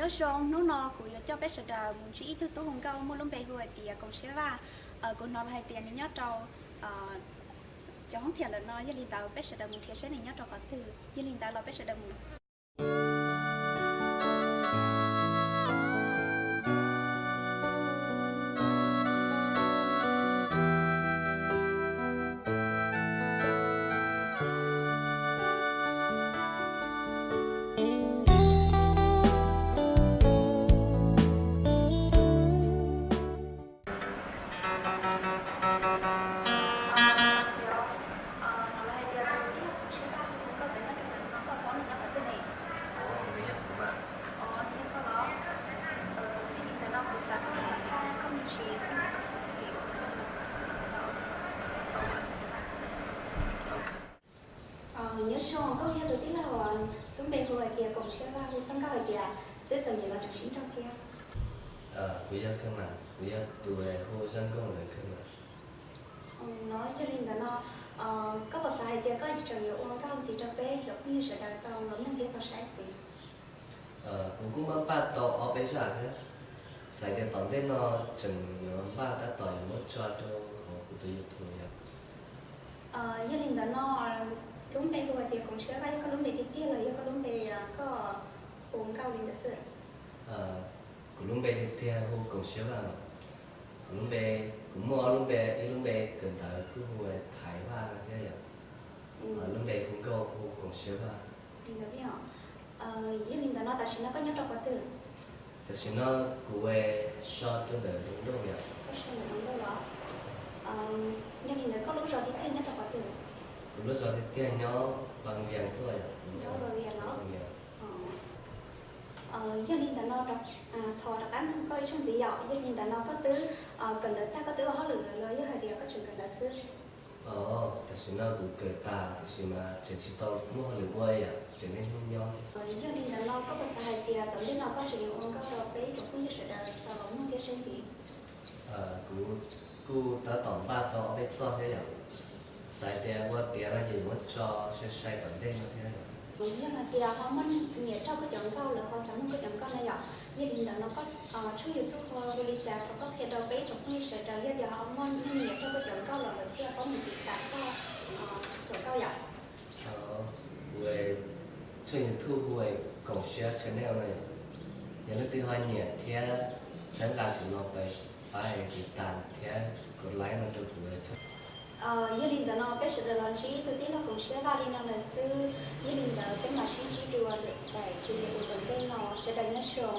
Nyob zoo, hnub no kuv yuav coj peb sawv daws mus ntsib ib tug tub hu nkauj muaj lub npe hu hais tias Koom Siab Vaj. Kuv hnov hais tias nws nyob rau cov hoob thiam ntawm no, yog li ntawd peb sawv daws mus nrhiav saib nws nyob rau qhov twg. Yog li ntawd los peb sawv daws mus. Nyob zoo, koj yog tus tij laug uas lub npe hu hais tias Koom Siab Vaj hu txog nkauj hais tias twb txom nyem los tseem sib nrog thiab. Kuv yog kawg mas, kuv yog tus hu zaj nkauj ntawd kawg mas. No yog li ntawd no, koj puas xav hais tias koj tseem yuav ua nkauj ntxiv rau peb cov phooj ywg sawv daws tau los mloog thiab tau saib ntxiv? Kuv kuj npaj npaj tau ob peb zaj thiab. Xav tias tom ntej no tseem yuav npaj tab tom yuav muab tso rau hauv kuv tus YouTube yom. Yog li ntawd no, lub npe hu hais tias Koom Siab Vaj yog koj lub npe tiag tiag los yog koj lub npe koj hu nkauj li ntawd xwb? Kuv lub npe tiag tiag hu Koom Siab Vaj mas. Kuv lub npe, kuv muaj ob lub npe, ib lub npe kawm ntawv kuj hu Thaiv Vaj no thiab yom. Lub npe hu nkauj hu Koom Siab Vaj. Yog li ntawd no tam sim no koj nyob rau qhov twg? Tam sim no kuv ua so rau ntawm Loos Ntuj yom. Koj so ntawm Loos Ntuj los? Yog li ntawd koj lub zos tiag tiag nyob rau qhov twg? Kuv lub zos tiag tiag nyob Npas Vias tuaj yom. Nyob Npas Vias los? Yog li ntawd no, thov rov qab nug koj ib zaug ntxiv yom, yog li ntawd no koj twb kawm ntawv tag koj twb ua hauj lwm lawm los yog hais tias koj tseem kawm ntawv xwb? Tam sim no kuv kawm tas tiam sis mas tseem tsis tau muaj hauj lwm ua yom, tseem niaj hnub nyob. Yog li ntawd no koj puas xav hais tias tom ntej no koj tseem yuav ua nkauj rau peb ib tsoom phooj ywg sawv daws tau los mloog thiab saib ntxiv? Kuv kuj tab tom npaj tau ob peb txoj thiab yom. Xav tias ua tiav no ces yuav muab tso sai sai tom ntej no thiab yom. Yog hais tias ho muaj nyiam raug koj cov nkauj lawm ho xav mloog koj cov nkauj na yom, yog li ntawd no koj tshooj YouTube hu li cas thov koj qhia rau peb ib tsoom phooj ywg sawv daws, yog tias ho muaj neeg nyiam raug koj cov nkauj los lawm thiaj paub mus tiv tas koj cov nkauj yom. Kuv tshooj YouTube hu Koom Siab Channel no yom. Yog leej twg ho nyiam thiab txhawb nqa kuv no pab tiv tas thiab kov like no rau kuv. Yog li ntawd no peb sawv daws los ntsib tus tij laug Koom Siab Vaj li no lawm xwb, yog li ntawd peb mam sib ntsib dua lwm daim video tom ntej no, sawv daws nyob zoo.